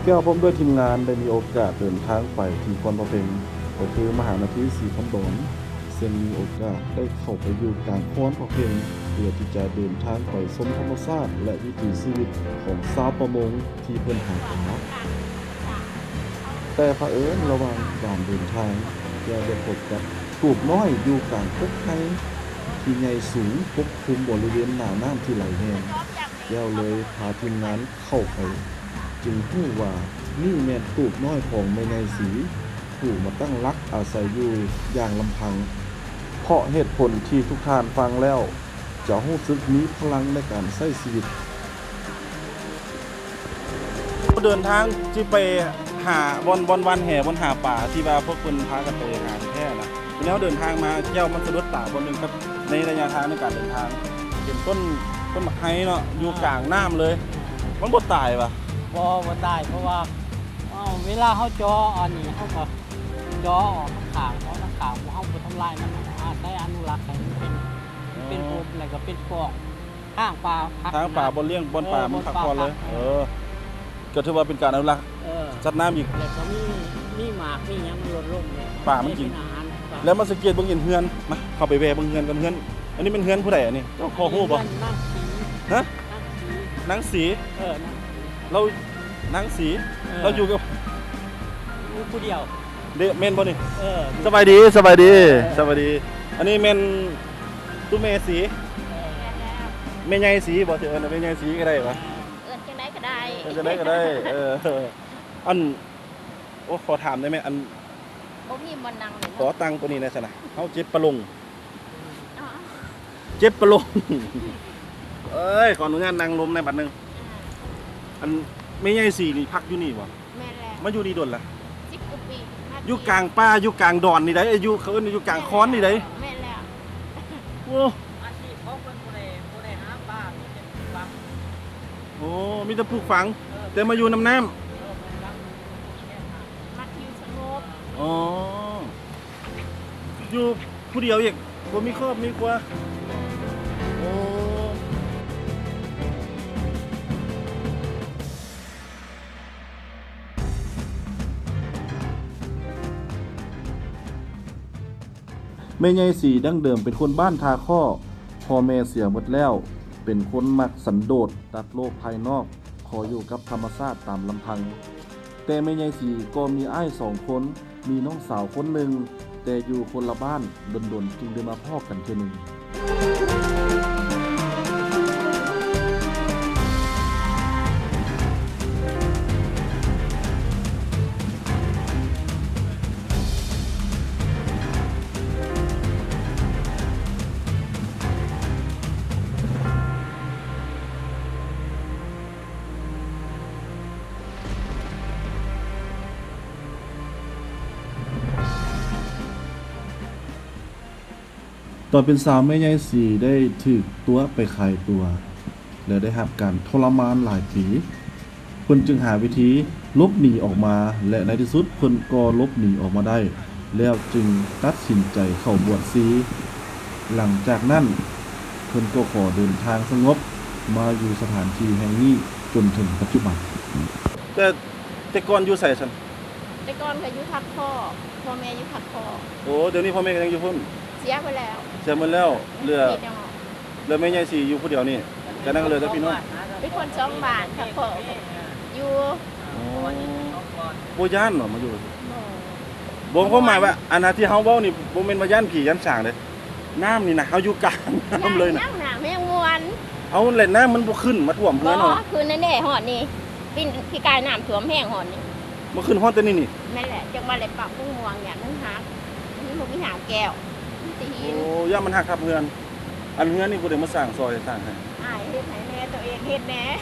ແກ້ວພ້ອມດ້ວຍທີມງານໄດ້ມີໂອກາດເດີນທາງໄປທີ່ຄອນພະເພັງ ກໍຄືມະຫານະທີສີພັນດອນ, ເຊິ່ງມີໂອກາດໄດ້ເຂົ້າໄປຢູ່ກາງຄອນພະເພັງ ເພື່ອທີ່ຈະເດີນທາງໄປຊົມທຳມະຊາດ ແລະ ວິຖີຊີວິດຂອງຊາວປະມົງທີ່ເພິ່ນຫາປາ. ແຕ່ພະເອີນລະຫວ່າງການເດີນທາງ ແກ້ວໄດ້ພົບກັບຕູບນ້ອຍຢູ່ກາງກົກໄຮທີ່ໃຫຍ່ສູງປົກຄຸມບໍລິເວນໜ້ານ້ຳທີ່ໄຫຼແຮງ. ແກ້ວເລີຍພາທີມງານເຂົ້າໄປ ຈຶ່ງຮູ້ວ່ານີ້ແມ່ນຕູບນ້ອຍຂອງແມ່ໃຫຍ່ສີ ຜູ້ມາຕັ້ງຫຼັກອາໄສຢູ່ຢ່າງລຳພັງ. ເພາະເຫດຜົນທີ່ທຸກທ່ານຟັງແລ້ວ ຈະຮູ້ສຶກມີພະລັງໃນການໃຊ້ຊີວິດ. ເດີນທາງຊິໄປຫາບ່ອນ ບ່ອນຫວ່ານແຫ ບ່ອນຫາປາ ທີ່ວ່າພວກເພິ່ນພາກັນໄປຫາແທ້ນະ. ແນວເດີນທາງມາ ແກ້ວມັນສະດຸດຕາບ່ອນໜຶ່ງກັບໃນໄລຍະທາງໃນການເດີນທາງ ເປັນຕົ້ນ ຕົ້ນໝາກໄຮເນາະ ຢູ່ກາງນ້ຳເລີຍ. ມັນບໍ່ຕາຍຫວາ? ບໍ່ ບໍ່ຕາຍ ເພາະວ່າ ເອີ ເວລາເຮົາເຈາະອັນນີ້ ເຮົາກໍເຈາະອອກທາງຂ້າງ ເພາະທາງຂ້າງເຮົາບໍ່ທຳລາຍມັນ ອາໄສອະນຸລັກໃຫ້ມັນເປັນ ເປັນໂຮມ ແລ້ວກໍເປັນປ່ອງ ທາງປາພັກ ທາງປາບ່ອນລ້ຽງ ບ່ອນປາມັນພັກຜ່ອນເລີຍ. ເອີ ກໍຖືວ່າເປັນການອະນຸລັກ ເອີ ສັດນ້ຳອີກ ແລ້ວກໍມີ ມີໝາກມີຫຍັງມັນລົດລົງເລີຍ ປາມັນກິນ ເປັນອາຫານປາ. ແລ້ວມາສັງເກດເບິ່ງເຫັນເຮືອນ ມາ ເຂົ້າໄປແວ່ເບິ່ງເຮືອນກັນ. ເຮືອນ ອັນນີ້ແມ່ນເຮືອນຜູ້ໃດອັນນີ້? ເຈົ້າພໍຮູ້ບໍ່? ນາງສີ ຮະ? ນາງສີ ນາງສີ ເອີ ນາງສີ ລາວ ນາງສີ ເອີ ລາວຢູ່ກັບ ຢູ່ຜູ້ດຽວ ເດ້ ແມ່ນບໍ່ນີ້? ເອີ ສະບາຍດີ ສະບາຍດີ ເອີ ສະບາຍດີ. ອັນນີ້ແມ່ນຕູ້ແມ່ສີ ເອີ ແມ່ນແລ້ວ ແມ່ໃຫຍ່ສີບໍ່? ຊິເອີ້ນວ່າແມ່ໃຫຍ່ສີກໍໄດ້ຫວາ? ເອີ້ນຈັ່ງໃດກໍໄດ້ ເອີ້ນຈັ່ງໃດກໍໄດ້. ເອີ ອັນ ໂອ້ ຂໍຖາມໄດ້ແມ່? ອັນ ບໍ່ມີບ່ອນນັ່ງເລີຍ ຂໍຕັ່ງໂຕນີ້ແດ່ຊັ້ນນະ ເຮົາເຈັບປະຫຼົງ ອໍ ເຈັບປະຫຼົງ. ເອີຍ ຂໍອະນຸຍາດນັ່ງລົມແດ່ບັດໜຶ່ງ. ອ່າ ອັນ ແມ່ໃຫຍ່ສີນີ້ພັກຢູ່ນີ້ບໍ່? ແມ່ນແລ້ວ ມາຢູ່ນີ້ດົນລະ? ສິບກວ່າປີ ມາຢູ່ກາງປ່າ ຢູ່ກາງດອນນີ້ໃດ໋ ຢູ່ ເຂົາເອີ້ນຢູ່ກາງຄອນນີ້ໃດ໋. ແມ່ນແລ້ວ ໂອ້ ອາຊີບຂອງເພິ່ນບໍ່ໄດ້ ບໍ່ໄດ້ຫາປາ ມີແຕ່ປູກຝັງ. ໂອ້ ມີແຕ່ປູກຝັງ ເອີ ແຕ່ມາຢູ່ນຳນ້ຳ ເອີ ປູກຝັງ ມັກຢູ່ສະຫງົບ. ອໍ ຢູ່ຜູ້ດຽວອີກ ບໍ່ມີຄອບມີຄົວ. ໂອ້ ແມ່ໃຫຍ່ສີດັ້ງເດີມເປັນຄົນບ້ານທ່າຄໍ້ ພໍ່ແມ່ເສຍໝົດແລ້ວ ເປັນຄົນມັກສັນໂດດ ຕັດໂລກພາຍນອກ ຂໍຢູ່ກັບທຳມະຊາດຕາມລຳພັງ. ແຕ່ແມ່ໃຫຍ່ສີກໍມີອ້າຍສອງຄົນ ມີນ້ອງສາວຄົນໜຶ່ງ ແຕ່ຢູ່ຄົນລະບ້ານ ດົນໆຈຶ່ງໄດ້ມາພໍ້ກັນເທື່ອໜຶ່ງ. ຕອນເປັນສາວ ແມ່ໃຫຍ່ສີໄດ້ຖືກຕົວະໄປຂາຍຕົວ ແລະ ໄດ້ຮັບການທໍລະມານຫຼາຍປີ. ເພິ່ນຈຶ່ງຫາວິທີຫຼົບໜີອອກມາ ແລະ ໃນທີ່ສຸດເພິ່ນກໍຫຼົບໜີອອກມາໄດ້ ແລ້ວຈຶ່ງຕັດສິນໃຈເຂົ້າບວດຊີ. ຫຼັງຈາກນັ້ນ ເພິ່ນກໍຂໍເດີນທາງສະຫງົບມາຢູ່ສະຖານທີ່ແຫ່ງນີ້ຈົນເຖິງປັດຈຸບັນ. ແຕ່ ແຕ່ກ່ອນຢູ່ໃສຊັ້ນ? ແຕ່ກ່ອນກໍຢູ່ທາຄໍ້ ພໍ່ແມ່ຢູ່ທາຄໍ້. ໂອ້ ດຽວນີ້ພໍ່ແມ່ກໍຍັງຢູ່ພຸ້ນ? ເສຍໄປແລ້ວ ເສຍໝົດແລ້ວ ເຫຼືອ ເຫຼືອແມ່ໃຫຍ່ສີຢູ່ຜູ້ດຽວນີ້ ກໍນັ້ນກໍເຫຼືອແຕ່ພີ່ນ້ອງ. ເປັນຄົນສອງບ້ານ ທາຄໍ້ຢູ່. ໂອ້ ບໍ່ຢ້ານເນາະມາຢູ່? ບໍ່ ບໍ່ ຄວາມໝາຍວ່າ ອັນນະທີ່ເຮົາເວົ້ານີ້ ບໍ່ແມ່ນວ່າຢ້ານຜີຢ້ານສາງເດ້. ນ້ຳນີ້ນະ ເຮົາຢູ່ກາງນ້ຳເລີຍນະ. ນ້ຳ ນ້ຳແຮງມ່ວນ. ເອົາ ແລ້ວນ້ຳມັນບໍ່ຂຶ້ນມາຖ້ວມເຮືອນເຮົາ? ບໍ່ ຄືນນັ້ນເດ້ ຮອດນີ້ ປີ ປີກາຍນ້ຳຖ້ວມແຮງຮອດນີ້. ມາຂຶ້ນຮອດແຕ່ນີ້ນີ້? ແມ່ນແຫຼະ ຈັ່ງວ່າແຫຼະ ປາກໝວງໆ ຫຍັງມັນຫັກ ມັນບໍ່ມີຫາງແກ້ວ ມີແຕ່ຫີນ. ໂອ້ ຢ້ານມັນຫັກທັບເຮືອນ. ອັນເຮືອນນີ້ຜູ້ໃດມາສ້າງຊ່ອຍສ້າງໃຫ້? ອ້າຍເຮັດໃຫ້ແດ່ ໂຕເອງເຮັດແດ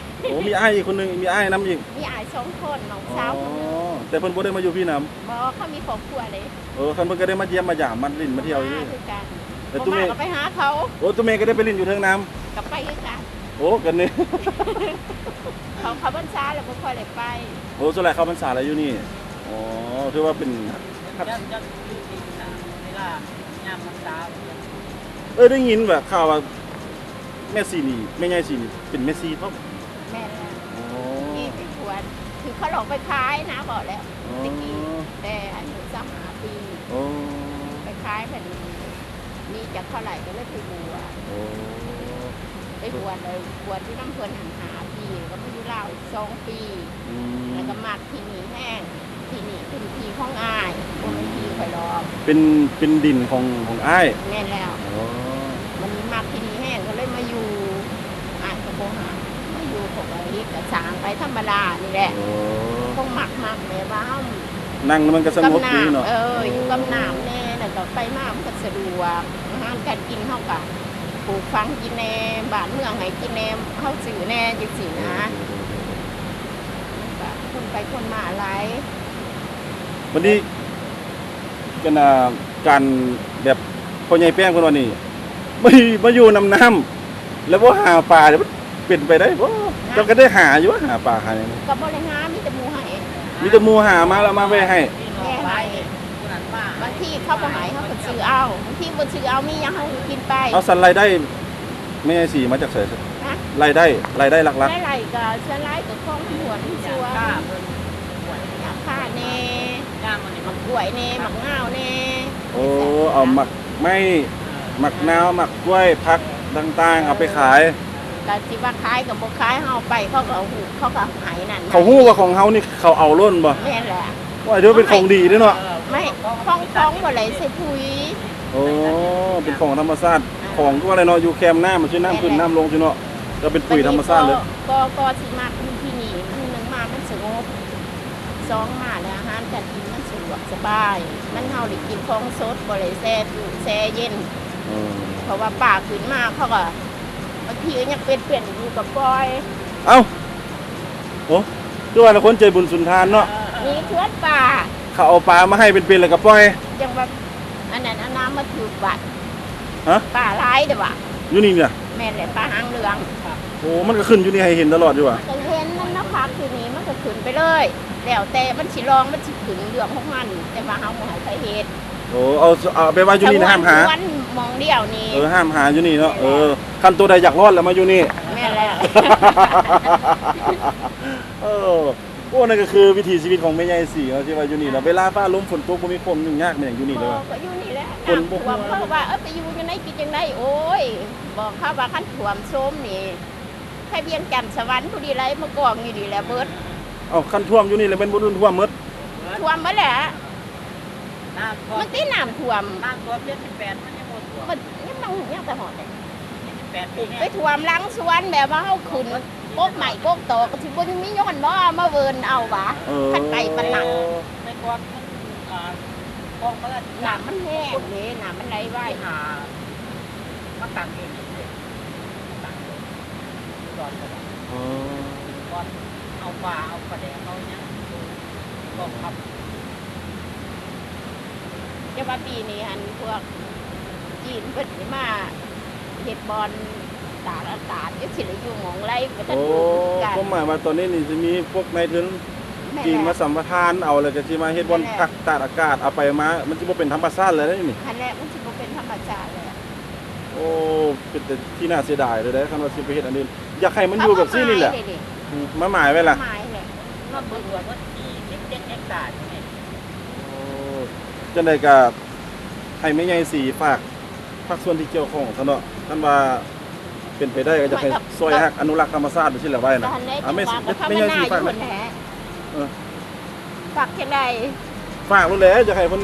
່. ໂອ້ ມີອ້າຍອີກຄົນໜຶ່ງ ມີອ້າຍນຳອີກ? ມີອ້າຍສອງຄົນ ນ້ອງສາວຄົນໜຶ່ງ. ອໍ ແຕ່ເພິ່ນບໍ່ໄດ້ມາຢູ່ພີ້ນຳ? ບໍ່ ເຂົາມີຄອບຄົວເດ້. ເອີ ຄັນເພິ່ນກໍໄດ້ມາຢ້ຽມມາຢາມມາຫຼິ້ນມາທ່ຽວຢູ່. ມາຄືກັນ ແລ້ວຕູ້ແມ່ ບໍ່ມາກໍໄປຫາເຂົາ. ໂອ້ ຕູ້ແມ່ກໍໄດ້ໄປຫຼິ້ນຢູ່ເທິງນ້ຳ? ກໍໄປຄືກັນ. ໂອ້ ກັນນີ້ ເຂົາເຂົ້າພັນສາແລ້ວບໍ່ຄ່ອຍໄດ້ໄປ. ໂອ້ ສ່ວນຫຼາຍເຂົ້າພັນສາແລ້ວຢູ່ນີ້. ອໍ ຖືວ່າເປັນ ເອີ ໄດ້ຍິນວ່າຂ່າວວ່າແມ່ຊີນີ້ ແມ່ໃຫຍ່ຊີນີ້ເປັນແມ່ຊີພ້ອມ? ແມ່ນແລ້ວ. ອໍ ມີແຕ່ຜົວຖືກ ເຂົາຫຼອກໄປຂາຍນະ ເວົ້າແລ້ວ ອໍ ແຕ່ກີ້ ແຕ່ອາຍຸຊາວຫ້າປີ ໂອ້ ໄປຂາຍ ບັດນີ້ໜີຈາກເຂົາໄລ່ ກໍເລີຍໄປບວດ ໂອ້ ໄປບວດ ແລ້ວບວດຢູ່ນຳເພິ່ນຫັ້ນຫ້າປີ ກໍມາຢູ່ລາວສອງປີ ອືມ ແລ້ວກໍມັກ ທີ່ນີ້ແຮງ ທີ່ນີ້ເປັນທີ່ຂອງອ້າຍ ບໍ່ແມ່ນທີ່ຂ້ອຍດອກ ເປັນ ເປັນດິນຂອງ ຂອງອ້າຍ ແມ່ນແລ້ວ ອໍ ບັດນີ້ມັກທີ່ນີ້ແຮງ ກໍເລີຍມາຢູ່ ອ້າຍກໍບໍ່ຮັບ ມາຢູ່ເຂົາກໍເຮັດກໍສ້າງໄປທຳມະດານີ້ແຫຼະ ອໍ ຄົງມັກ ມັກແບບວ່າເຮົາ ນັ່ງແລ້ວມັນກໍສະຫງົບດີເນາະ ເອີ ຢູ່ກັບນ້ຳແດ່ ແລ້ວກໍໄປມາມັນກໍສະດວກ ອາຫານການກິນເຮົາກໍປູກຝັງກິນແດ່ ບ້ານເມືອງໃຫ້ກິນແດ່ ເຮົາຊື້ແດ່ ຈັ່ງຊີ້ນະ ມັນກະຄົນໄປຄົນມາຫຼາຍ ບັດນີ້ ອັນນ່າ ການແບບ ພໍ່ໃຫຍ່ແປ້ງເພິ່ນວ່ານີ້ ມາ ມາຢູ່ນຳນ້ຳ ແລ້ວບໍ່ຫາປາ ມັນເປັນໄປໄດ້ບໍ່? ເຈົ້າກໍໄດ້ຫາຢູ່ຫວາ ຫາປາຫາຫຍັງ ກໍບໍ່ໄດ້ຫາ ມີແຕ່ໝູ່ໃຫ້ ມີແຕ່ໝູ່ຫາມາແລ້ວມາແວ່ໃຫ້ ແວ່ໃຫ້ ບາງທີເຂົາບໍ່ໃຫ້ ເຮົາກໍຊື້ເອົາ ບາງທີບໍ່ຊື້ເອົາ ມີຫຍັງເຮົາກໍກິນໄປ ເອົາ ຊັ້ນລາຍໄດ້ ແມ່ໃຫຍ່ສີມາຈາກໃສ? ຮະ? ລາຍໄດ້ ລາຍໄດ້ຫຼັກໆ ລາຍໄດ້ກໍສ່ວນຫຼາຍກໍຂອງເຮືອນສວນ ຫຍ້າຄ່າແດ່ ໝາກກ້ວຍແດ່ ໝາກນາວແດ່ ໂອ້ ເອົາໝາກໄມ້ ໝາກນາວ ໝາກກ້ວຍ ຜັກຕ່າງໆ ເອົາໄປຂາຍ ກໍຊິວ່າຂາຍກໍບໍ່ຂາຍ ເຮົາໄປເຂົາກໍຮູ້ ເຂົາກໍໃຫ້ນັ້ນ ເຂົາຮູ້ວ່າຂອງເຮົານີ້ ເຂົາເອົາໂລດແມ່ນບໍ່? ແມ່ນແຫຼະ ໂອ້ຍ ຖືວ່າເປັນຂອງດີເດ້ເນາະ ໄມ້ຂອງ ຂອງບໍ່ໄດ້ໃສ່ປຸ໋ຍ ໂອ້ ເປັນຂອງທຳມະຊາດ ອ່າ ຂອງຄືວ່າແຫຼະເນາະ ຢູ່ແຄມນ້ຳ ມັນຊິນ້ຳຂຶ້ນ ແມ່ນແຫຼະ ນ້ຳລົງຊີ້ເນາະ ກໍເປັນປຸ໋ຍທຳມະຊາດເລີຍ ແມ່ນແຫຼະ ກໍ ກໍ ກໍຊິມັກຢູ່ທີ່ນີ້ ໜຶ່ງມາມັນສະຫງົບ ສອງມາແລ້ວອາຫານການກິນມັນສະດວກສະບາຍ ມັນ ເຮົາໄດ້ກິນຂອງສົດ ບໍ່ໄດ້ແຊ່ຕູ້ແຊ່ເຢັນ ເອີ ເພາະວ່າປາຂຶ້ນມາເຂົາກໍ ບາງທີກໍຍັງເປັນໆຢູ່ກໍປ່ອຍ ເອົ້າ ໂອ້ ຄືວ່າລະຄົນໃຈບຸນສຸນທານເນາະ ມີເຂືອນປ່າ ເຂົາເອົາປາມາໃຫ້ເປັນໆ ແລ້ວກໍປ່ອຍ ຈັ່ງວ່າ ອັນນັ້ນ ອັນນ້ຳມາຖືກບາດ ຮະ? ປາຫຼາຍເດ້ຫວາ ຢູ່ນີ້ນະ ແມ່ນແຫຼະ ປາຫາງເຫຼືອງ ໂອ້ ມັນກໍຂຶ້ນຢູ່ນີ້ໃຫ້ເຫັນຕະຫຼອດຢູ່ຫວາ ກໍເຫັນ ມັນມາພັກທີ່ນີ້ ມັນກໍຂຶ້ນໄປເລີຍ ແລ້ວແຕ່ມັນຊິລອງ ມັນຊິຂຶ້ນເລື່ອງຂອງມັນ ແຕ່ວ່າເຮົາບໍ່ໃຫ້ໃຜເຮັດ ໂອ້ ເອົາ ເອົາແບບວ່າຢູ່ນີ້ຫ້າມຫາ ສະຫງວນສວນໝ່ອງດຽວນີ້ ເອີ ຫ້າມຫາຢູ່ນີ້ເນາະ ແມ່ນແຫຼະ ເອີ ຄັນໂຕໃດຢາກລອດແລ້ວມາຢູ່ນີ້ ແມ່ນແລ້ວ ເອີ ໂອ້ ນັ້ນກໍຄືວິຖີຊີວິດຂອງແມ່ໃຫຍ່ສີເນາະ ທີ່ວ່າຢູ່ນີ້ເນາະ ເວລາຟ້າລົມຝົນຕົກບໍ່ມີຄວາມຫຍຸ້ງຍາກແມ່ນຫຍັງຢູ່ນີ້ເລີຍ ບໍ່ ກໍຢູ່ນີ້ແຫຼະ ຝົນບໍ່ ນ້ຳຖ້ວມ ເຂົາກໍວ່າ ເອີ ໄປຢູ່ຈັ່ງໃດ ກິນຈັ່ງໃດ ໂອ້ຍ ບອກເຂົາວ່າ ຄັນຖ້ວມໂຊມນີ້ ໄທວຽງຈັນ ສະຫວັນ ຜູ້ດີໄຫຼມາກອງຢູ່ນີ້ແຫຼະເບິດ ເອົ້າ ຄັນຖ້ວມຢູ່ນີ້ແລ້ວແມ່ນບໍ່ໂດນຖ້ວມໝົດ ຖ້ວມໝົດແຫຼະ ນ້ຳຖ້ວມ ມັນຕິນ້ຳຖ້ວມ ນ້ຳຖ້ວມເຈັດສິບແປດ ມັນຍັງບໍ່ຖ້ວມ ມັນຍັງ ຍັງແຕ່ຮອດແຫຼະ ເຈັດສິບແປດ ໄປຖ້ວມຫຼັງສວນ ແບບວ່າເຮົາຂຶ້ນ ກົກໄມ້ກົກຕອກ ກໍຊິບໍ່ມີຍ້ອນບໍ່ມາເວີນເອົາຫວາ ເອີ ຄັນໄກປານນັ້ນ ແຕ່ກ່ອນມັນ ອ່າ ຄອງມັນລະ ນ້ຳມັນແຮງເດ້ ນ້ຳມັນໄຫຼໄວ ຫາມາຕັ້ງຢູ່ນີ້ເດ້ ຕັ້ງຢູ່ ຢູ່ດອນກະດານ ເອີ ກ່ອນເອົາປາ ເອົາປາແດກ ເອົາຫຍັງຢູ່ກອງທັບ ແຕ່ວ່າປີນີ້ຫັ້ນ ພວກຈີນເພິ່ນຊິມາ ເຮັດບ່ອນຕາກອາກາດ ຈັກຊິໄດ້ຢູ່ໝ່ອງໃດ ບໍ່ທັນຮູ້ຄືກັນ ຄວາມໝາຍວ່າຕອນນີ້ນີ້ຊິມີພວກນາຍທຶນ ແມ່ນແຫຼະ ຈີນມາສຳປະທານເອົາ ແລ້ວກໍຊິມາເຮັດບ່ອນ ແມ່ນແຫຼະ ພັກຕາກອາກາດ ເອົາໄປມາ ມັນຊິບໍ່ເປັນທຳມະຊາດແລ້ວເດ້ນີ້ ຫັ້ນແຫຼະ ມັນຊິບໍ່ເປັນທຳມະຊາດແລ້ວ ໂອ້ ເປັນແຕ່ທີ່ໜ້າເສຍດາຍເລີຍເດ້ ຄັນວ່າຊິໄປເຮັດອັນອື່ນ ຢາກໃຫ້ມັນຢູ່ແບບຊີ້ນີ້ແຫຼະ ເຂົາມາໝາຍໄວ້ເດ້ ອືມ ມາໝາຍໄວ້ລະ ມາໝາຍແຫຼະ ເຂົາມາບວດວັນທີສິບເຈັດເຮັກຕາ ໂອ້ ຈັ່ງໃດກໍ ໃຫ້ແມ່ໃຫຍ່ສີຝາກພາກສ່ວນທີ່ກ່ຽວຂ້ອງຊະເນາະ ຄັນວ່າເປັນໄປໄດ້ກໍຢາກໃຫ້ຊ່ອຍຮັກອະນຸລັກທຳມະຊາດໄປຊີ້ແຫຼະໄວ້ນະ ແມ່ ແມ່ໃຫຍ່ສີຝາກ ເອີ ຝາກຈັ່ງໃດ ຝາກໂລດແຫຼະ ຢາກໃຫ້ເພິ່ນ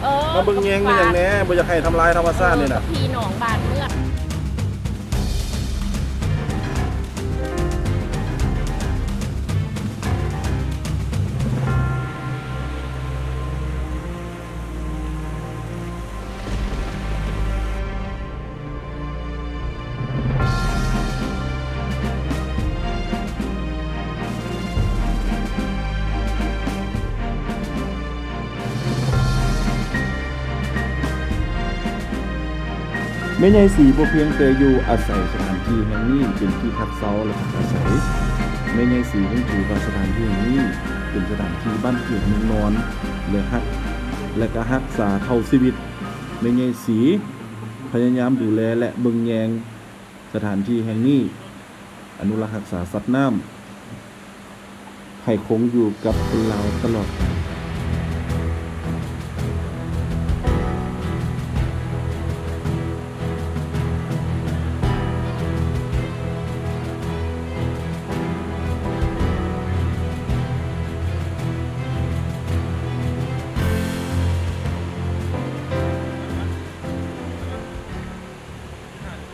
ເອີ ມາເບິ່ງແຍງ ມາຫຍັງແດ່ ບໍ່ຢາກໃຫ້ທຳລາຍທຳມະຊາດນີ້ນະ ພີ່ນ້ອງບ້ານເມືອງ ແມ່ໃຫຍ່ສີບໍ່ພຽງແຕ່ຢູ່ອາໄສສະຖານທີ່ແຫ່ງນີ້ເປັນທີ່ພັກເຊົາ ແລະ ພັກອາໄສ, ແມ່ໃຫຍ່ສີຍັງຖືວ່າສະຖານທີ່ແຫ່ງນີ້ເປັນສະຖານທີ່ບ້ານເກີດເມືອງນອນ ແລະ ຮັກ ແລະ ກະຮັກສາເທົ່າຊີວິດ. ແມ່ໃຫຍ່ສີພະຍາຍາມດູແລ ແລະ ເບິ່ງແຍງສະຖານທີ່ແຫ່ງນີ້, ອະນຸລັກຮັກສາສັດນ້ຳ, ພ ໃຫ້ຄົງຢູ່ກັບຄົນລາວຕະຫຼອດໄປ. ຫ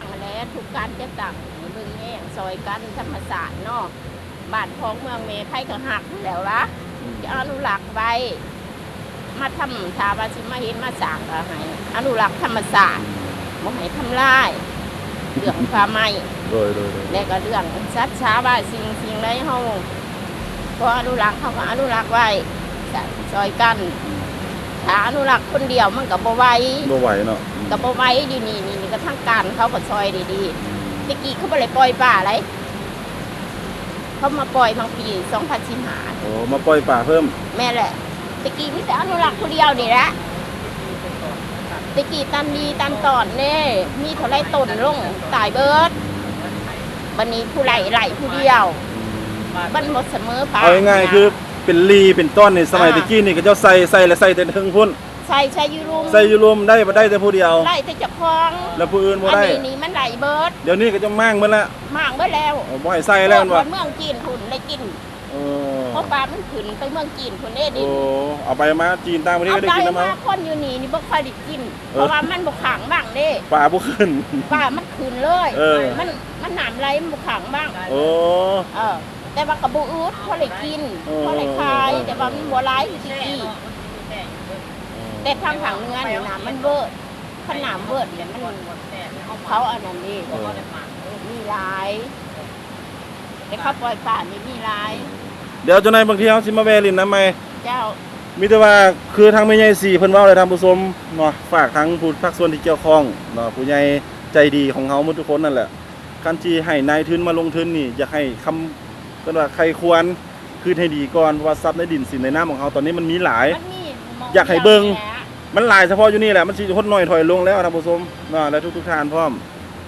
ັ້ນແຫຼະ ທຸກການຈັດຕັ້ງ ເບິ່ງແຍງຊ່ອຍກັນ ທຳມະຊາດເນາະ ບ້ານຂອງເມືອງແມ່ ໃຜກໍຮັກຫັ້ນແຫຼະວະ ອືມ ຈະອະນຸລັກໄວ້ ມາທຳ ຖ້າວ່າຊິມາເຮັດມາສ້າງ ກໍໃຫ້ອະນຸລັກທຳມະຊາດ ອືມ ບໍ່ໃຫ້ທຳລາຍ ເລື່ອງປ່າໄມ້ ໂດຍ ໂດຍ ໂດຍ ແລະກໍເລື່ອງສັດສາວາສິ່ງ ສິ່ງໃດເຮົາພໍອະນຸລັກ ເຮົາກໍອະນຸລັກໄວ້ ຊ່ອຍກັນ ອືມ ຖ້າອະນຸລັກຄົນດຽວມັນກໍບໍ່ໄຫວ ບໍ່ໄຫວເນາະ ອືມ ກໍບໍ່ໄຫວ ຢູ່ນີ້ ນີ້ ນີ້ກໍທາງການເຂົາກໍຊ່ອຍໄດ້ດີ ອືມ ແຕ່ກີ້ເຂົາບໍ່ໄດ້ປ່ອຍປາໄດ໋ ເຂົາມາປ່ອຍບາງປີ ສອງພັນສິບຫ້າ ໂອ້ ມາປ່ອຍປາເພີ່ມ ແມ່ນແຫຼະ ແຕ່ກີ້ມີແຕ່ອະນຸລັກຜູ້ດຽວນີ້ແຫຼະ ແຕ່ກີ້ຕັນດີຕັນຕອນເດ້ ມີເທົ່າໃດຕົ້ນລົງຕາຍເບິດ ບັດນີ້ຜູ້ໄລ່ ໄລ່ຜູ້ດຽວ ອືມ ມັນບໍ່ສະເໝີພາກ ເອົາງ່າຍໆ ນະ ຄືເປັນລີ້ເປັນຕ້ອນນີ້ ສະໄໝ ອ່າ ແຕ່ກີ້ນີ້ເຂົາເຈົ້າໃສ່ ໃສ່ແລ້ວໃສ່ແຕ່ເທິງພຸ້ນ ໃສ່ ໃສ່ຢູ່ລຸ່ມ ໃສ່ຢູ່ລຸ່ມ ໄດ້ ໄດ້ແຕ່ຜູ້ດຽວ ໄດ້ແຕ່ເຈົ້າຂອງ ແລ້ວຜູ້ອື່ນບໍ່ໄດ້ ອັນນີ້ນີ້ມັນໄດ້ເບິດ ດຽວນີ້ເຂົາເຈົ້າມ້າງເບິດແລ້ວ ມ້າງເບິດແລ້ວ ເອີ ບໍ່ໃຫ້ໃສ່ແລ້ວ ແມ່ນບໍ່ ໝົດເມືອງຈີນພຸ້ນໄດ້ກິນ ເອີ ເພາະປາມັນຂຶ້ນໄປເມືອງຈີນພຸ້ນເດ້ ດິນ ໂອ້ ເອົາໄປມາຈີນຕ່າງປະເທດກໍໄດ້ກິນນຳເຮົາ ເອົາໄປມາຄົນຢູ່ນີ້ນີ້ບໍ່ຄ່ອຍໄດ້ກິນ ເອີ ເພາະວ່າມັນບໍ່ຄ້າງວັງເດ້ ປາບໍ່ຂຶ້ນ ປາມັນຂຶ້ນເລີຍ ເອີ ມັນ ມັນນ້ຳໄຫຼ ມັນບໍ່ຄ້າງວັງ ໂອ້ ເອີ ແຕ່ວ່າກໍບໍ່ອຶດ ພໍໄດ້ກິນ ເອີ ພໍໄດ້ຂາຍ ເອີ ແຕ່ວ່າມັນບໍ່ຫຼາຍຄືແຕ່ກີ້ ເອີ ແຕ່ທາງພາກເໜືອນີ້ນ້ຳມັນເວີດ ຄັນນ້ຳເວີດນີ້ມັນ ເຂົາອັນນັ້ນເດ້ ເອີ ມີຫຼາຍ ແຕ່ເຂົາປ່ອຍປານີ້ມີຫຼາຍ ດຽວຈັກໜ່ອຍບາງທີເຮົາຊິມາແວ່ຫຼິ້ນນຳໃໝ່ ເຈົ້າ ມີແຕ່ວ່າຄືທາງແມ່ໃຫຍ່ສີເພິ່ນເວົ້າແຫຼະທ່ານຜູ້ຊົມເນາະ ຝາກທາງຜູ້ພາກສ່ວນທີ່ກ່ຽວຂ້ອງເນາະ ຜູ້ໃຫຍ່ໃຈດີຂອງເຮົາໝົດທຸກຄົນນັ້ນແຫຼະ ຄັນຊິໃຫ້ນາຍທຶນມາລົງທຶນນີ້ ຢາກໃຫ້ຄຳ ເອີ້ນວ່າໃຄ່ຄວນຄິດໃຫ້ດີກ່ອນ ເພາະວ່າຊັບໃນດິນສິນໃນນ້ຳຂອງເຮົາຕອນນີ້ມັນມີຫຼາຍ ມັນມີ ຢາກໃຫ້ເບິ່ງ ມັນຫຼາຍສະເພາະຢູ່ນີ້ແຫຼະ ມັນຊິຫົດໜ້ອຍຖອຍລົງແລ້ວທ່ານຜູ້ຊົມເນາະ ແລະທຸກໆທ່ານພ້ອມ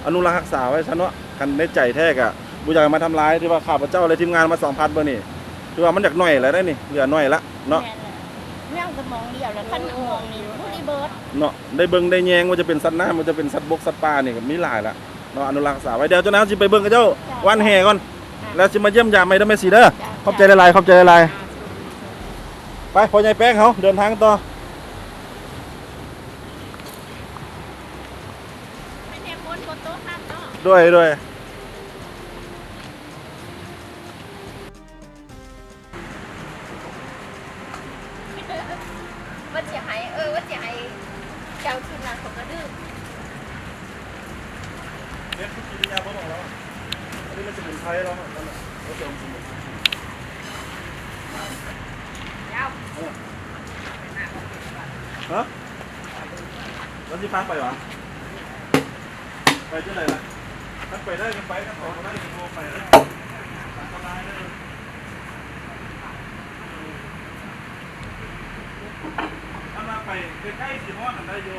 ອະນຸລັກຮັກສາໄວ້ຊະເນາະ ຄັນໃນໃຈແທ້ກະບໍ່ຢາກໃຫ້ມາທຳລາຍ ຖືວ່າຂ້າພະເຈົ້າ ແລະທີມງານມາສອງພັນເບິ່ງນີ້ ຖືວ່າມັນຢາກໜ້ອຍແລ້ວເດ້ນີ້ ເຫຼືອໜ້ອຍລະເນາະ ແມ່ນແຫຼະ ຍັງແຕ່ໝ່ອງດຽວລະ ຄັນໝ່ອງນີ້ບໍ່ໄດ້ເບິດເນາະ ໄດ້ເບິ່ງໄດ້ແຍງ ບໍ່ວ່າຈະເປັນສັດນ້ຳ ບໍ່ວ່າຈະເປັນສັດບົກສັດປ່ານີ້ກໍມີຫຼາຍລະເນາະ ອະນຸລັກຮັກສາໄວ້ ດຽວເຈົ້ານາຊິໄປເບິ່ງເຂົາເຈົ້າ ເຈົ້າ ຫວ່ານແຫກ່ອນ ເຈົ້າ ແລ້ວຊິມາຢ້ຽມຢາມໃໝ່ເດີແມ່ສີເດີ ເຈົ້າ ຂອບໃຈຫຼາຍໆ ຂອບໃຈຫຼາຍໆ ໄປ ພໍ່ໃຫຍ່ແປ້ງເຮົາເດີນທາງຕໍ່ ໂດຍ ໂດຍ ວ່າຊິໃຫ້ ເອີ ວ່າຊິໃຫ້ເຈົ້າກິນນະ ເຂົາກໍດື່ມ ເຮັດທຸກກິລິຍາບໍ່ອອກແລ້ວ ອັນນີ້ມັນສະໝຸນໄພແລ້ວ ນັ້ນນະ ເອົາເຈົ້າສະໝຸນໄພ ເຈົ້າ ຮະ? ແລ້ວຊິພາໄປຫວາ? ໄປຈັ່ງໃດລະ? ຄັນໄປໄດ້ກໍໄປ ຄັນໄປບໍ່ໄດ້ກໍບໍ່ໄປເລີຍ ອັນຕະລາຍເລີຍ ຄັນວ່າໄປໃກ້ໆຊິຮອດຫັ້ນໄດ້ຢູ່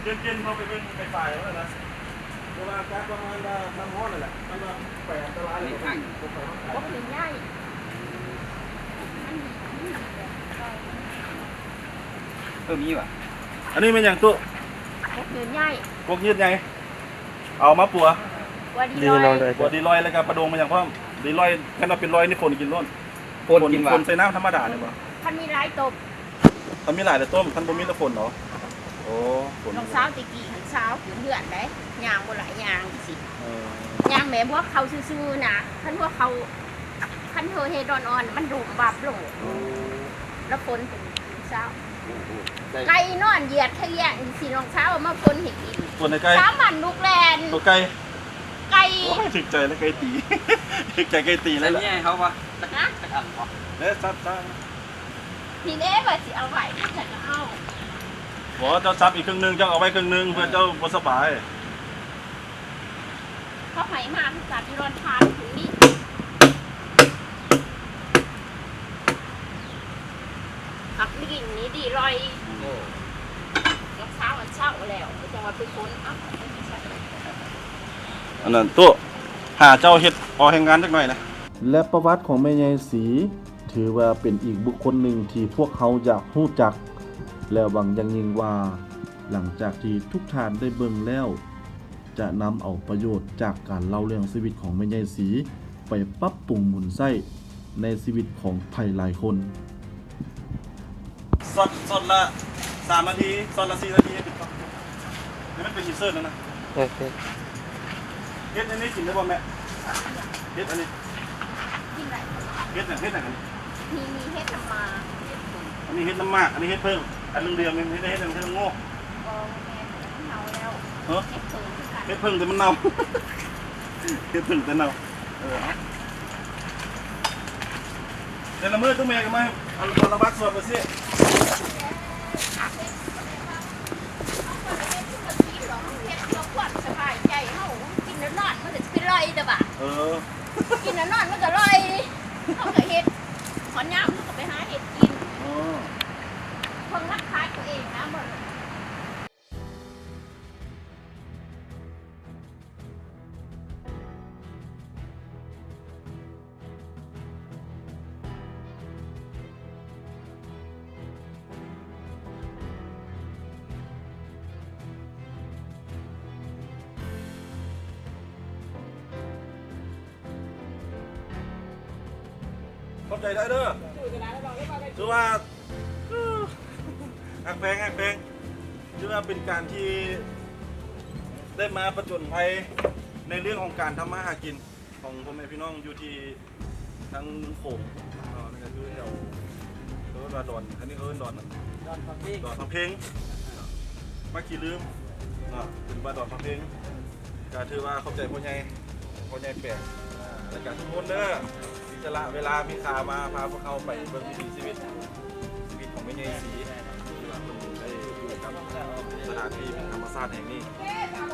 ເຢັນໆ ເຮົາໄປເບິ່ງໄປປາຍເອົານະ ແຕ່ວ່າອາກາດປະມານວ່ານ້ຳຮ້ອນນັ້ນແຫຼະ ຄັນວ່າໄປອັນຕະລາຍ ອັນນີ້ອ່າງ ບໍ່ໄປຮອດໄກ ບໍ່ເປັນໃຫຍ່ ເອີ ມີຫວາ? ອັນນີ້ແມ່ນຫຍັງຕູ້? ກົກຍືດໃຫຍ່ ກົກຍືດໃຫຍ່ ເອົາມາປົວ ປົວດີລອຍ ດີລອຍ ປົວດີລອຍ ແລ້ວກໍປາດົງມາຫຍັງພ້ອມ ດີລອຍ ຄັນວ່າເປັນລອຍນີ້ຝົນກິນໂລດ ຝົນກິນຫວາ? ຝົນໃສ່ນ້ຳທຳມະດານີ້ບໍ່? ຄັນມີຫຼາຍຕົ້ມ ຄັນມີຫຼາຍແລ້ວຕົ້ມ ຄັນບໍ່ມີແລ້ວຝົນເອົາ ໂອ້ ຝົນ ນ້ອງສາວແຕ່ກີ້ຫັ້ນ ສາວຂຶ້ນເຮືອນໃດ ຍ່າງບໍ່ຫຼາຍ ຍ່າງຈັ່ງຊີ້ ເອີ ຍ່າງແບບຫົວເຂົ່າຊື່ໆນະ ຄັນຫົວເຂົ່າ ຄັນເຮີເຮັດອ່ອນໆ ມັນຫຼຸບວັບລົງ ໂອ້ ແລ້ວຝົນເປັນສາວ ໂອ້ໂຫ ໄກ່ນອນຢຽດຂະແຍງຊີ້ ນ້ອງສາວເອົາມາຝົນໃຫ້ກິນ ຝົນໃຫ້ໄກ່ ສາມວັນລູກແລ່ນ ໂຕໄກ່ ໄກ່ ໂອ້ຍ ຖືກໃຈແລ້ວໄກ່ຕີ ຖືກໃຈໄກ່ຕີແລ້ວ ໃສ່ເມຍໃຫ້ເຮົາບໍ່? ຈັກ ຮະ? ຈັກອັນບໍ່? ເດ້ ສັບ ສັບ ນີ້ເດ້ວ່າຊິເອົາໄວ້ ມັນຈະເອົາ ບໍ່ ເຈົ້າສັບອີກເຄິ່ງໜຶ່ງ ເຈົ້າເອົາໄວ້ເຄິ່ງໜຶ່ງ ເພື່ອເຈົ້າບໍ່ສະບາຍ ເຂົາໃຫ້ມາຄືກັນ ຢູ່ດອນທານພຸ້ນນີ້ ຜັກດິນນີ້ດີລອຍ ໂອ້ ນ້ອງສາວອັນເຊົ້າແລ້ວ ຈັ່ງວ່າໄປຂົນເອົາ ອັນນັ້ນໂຕ ຫາເຈົ້າເຮັດພໍແຮງງານຈັກໜ້ອຍນະ. ແລະ ປະຫວັດຂອງແມ່ໃຫຍ່ສີ ຖືວ່າເປັນອີກບຸກຄົນໜຶ່ງທີ່ພວກເຮົາຢາກຮູ້ຈັກ ແລະ ຫວັງຢ່າງຍິ່ງວ່າ ຫຼັງຈາກທີ່ທຸກທ່ານໄດ້ເບິ່ງແລ້ວ ຈະນຳເອົາປະໂຫຍດຈາກການເລົ່າເລື່ອງຊີວິດຂອງແມ່ໃຫຍ່ສີ ໄປປັບປຸງໝູນໃຊ້ໃນຊີວິດຂອງໃຜຫຼາຍຄົນ. ຊັອດ ຊັອດລະສາມນາທີ ຊັອດລະສີ່ນາທີ ໃຫ້ມັນເປັນອິນເສີດນັ້ນນະ. ໂອເຄ. ເຮັດອັນນີ້ກິນໄດ້ບໍ່ແມ່? ເຮັດອັນນີ້ ກິນໄດ້. ເຮັດຫຍັງ? ເຮັດຫຍັງອັນນີ້? ມີ ມີເຫັດນ້ຳໝາກ ເຫັດເຜິ້ງ. ອັນນີ້ເຫັດນ້ຳໝາກ ອັນນີ້ເຫັດເຜິ້ງ. ອັນເຫຼືອງໆນີ້ເຫັດ ເຫັດຫຍັງ? ເຫັດລະໂງກ. ບໍ່ແມ່ນ ເຫົາແລ້ວ. ເອີ ເຫັດເຜິ້ງຄືກັນ ເຫັດເຜິ້ງແຕ່ມັນເນົ່າ ເຫັດເຜິ້ງແຕ່ເນົ່າ. ເອີ ເອົາ ແຕ່ລະມື້ຕູ້ແມ່ກໍມາ ອັນ ອັນລະບັກສວນໄປຊິ. ເຮັດເພື່ອຄວາມສະບາຍໃຈເຮົາ ກິນແລ້ວນອນມັນກໍຊິເປັນລອຍເດ້ບາດ. ເອີ ກິນແລ້ວນອນມັນກໍລອຍ ເຮົາກໍເຮັດ ຮອດຍາມເຮົາກໍໄປຫາເຮັດກິນ. ເອີ ເພິ່ງຮັກສາຕົວເອງນະ. ຂອບໃຈຫຼາຍເດີ ຖືວ່າ ເອີ ຮັກແພງ ຮັກແພງ. ຖືວ່າເປັນການທີ່ໄດ້ມາປະຈົນໄພໃນເລື່ອງຂອງການທຳມາຫາກິນຂອງພໍ່ແມ່ພີ່ນ້ອງຢູ່ທີ່ທາງເມືອງໂຂງເນາະ. ນີ້ກໍຄືແຖວ ເອີ້ນວ່າດອນ ອັນນີ້ເອີ້ນດອນ ດອນພະເພັງ ດອນພະເພັງ ມັກຂີ້ລືມເນາະ ເອີ້ນວ່າດອນພະເພັງ. ກໍຖືວ່າຂອບໃຈພໍ່ໃຫຍ່ ພໍ່ໃຫຍ່ແປງ ແລະກະທຸກຄົນເດີ ທີ່ສະຫຼະເວລາມີຄ່າມາພາພວກເຮົາໄປເບິ່ງວິຖີຊີວິດ ຊີວິດຂອງແມ່ໃຫຍ່ສີ ທີ່ວ່າເພິ່ນໄດ້ຢູ່ກັບສະຖານທີ່ເປັນທຳມະຊາດແຫ່ງນີ້.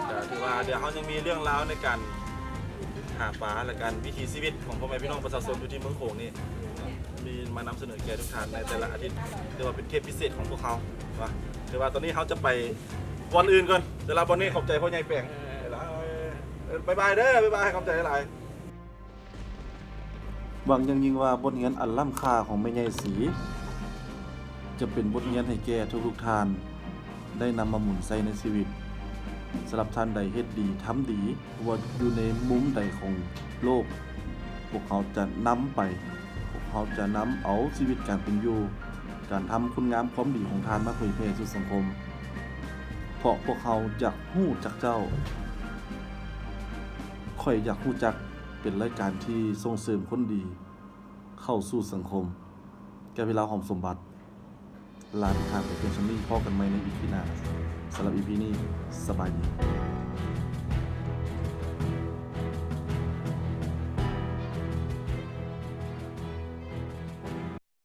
ກໍຖືວ່າດຽວເຮົາຍັງມີເລື່ອງລາວໃນການຫາປາ ແລະການວິຖີຊີວິດຂອງພໍ່ແມ່ພີ່ນ້ອງປະຊາຊົນຢູ່ທີ່ເມືອງໂຂງນີ້ ມີມານຳສະເໜີແກ່ທຸກທ່ານໃນແຕ່ລະອາທິດ ຖືວ່າເປັນເທບພິເສດຂອງພວກເຮົາເນາະ. ຖືວ່າຕອນນີ້ເຮົາຈະໄປບ່ອນອື່ນກ່ອນ ແຕ່ລະບ່ອນນີ້ຂອບໃຈພໍ່ໃຫຍ່ແປງ. ບາຍບາຍເດີ ບາຍບາຍ ຂອບໃຈຫຼາຍ. ຫວັງຢ່າງຍິ່ງວ່າບົດຮຽນອັນລ້ຳຄ່າຂອງແມ່ໃຫຍ່ສີ ຈະເປັນບົດຮຽນໃຫ້ແກ່ທຸກໆທ່ານ ໄດ້ນຳມາໝູນໃຊ້ໃນຊີວິດ. ສຳລັບທ່ານໃດເຮັດດີ ທຳດີ ບໍ່ວ່າຢູ່ໃນມຸມໃດຂອງໂລກ, ພວກເຮົາຈະນຳໄປ, ພວກເຮົາຈະນຳເອົາຊີວິດການເປັນຢູ່, ການທຳຄຸນງາມຄວາມດີຂອງທ່ານມາເຜີຍແຜ່ສູ່ສັງຄົມ, ເພາະພວກເຮົາຢາກຮູ້ຈັກເຈົ້າ. ຂ້ອຍຢາກຮູ້ຈັກ ເປັນລາຍການທີ່ສົ່ງເສີມຄົນດີເຂົ້າສູ່ສັງຄົມ. ແກ້ວ ວິລາ ຫອມສົມບັດ ລາທຸກທ່ານໄປພຽງສ່ຳນີ້. ພໍ້ກັນໃໝ່ໃນອີພີໜ້າ. ສຳລັບອີພີນີ້ ສະບາຍດີ.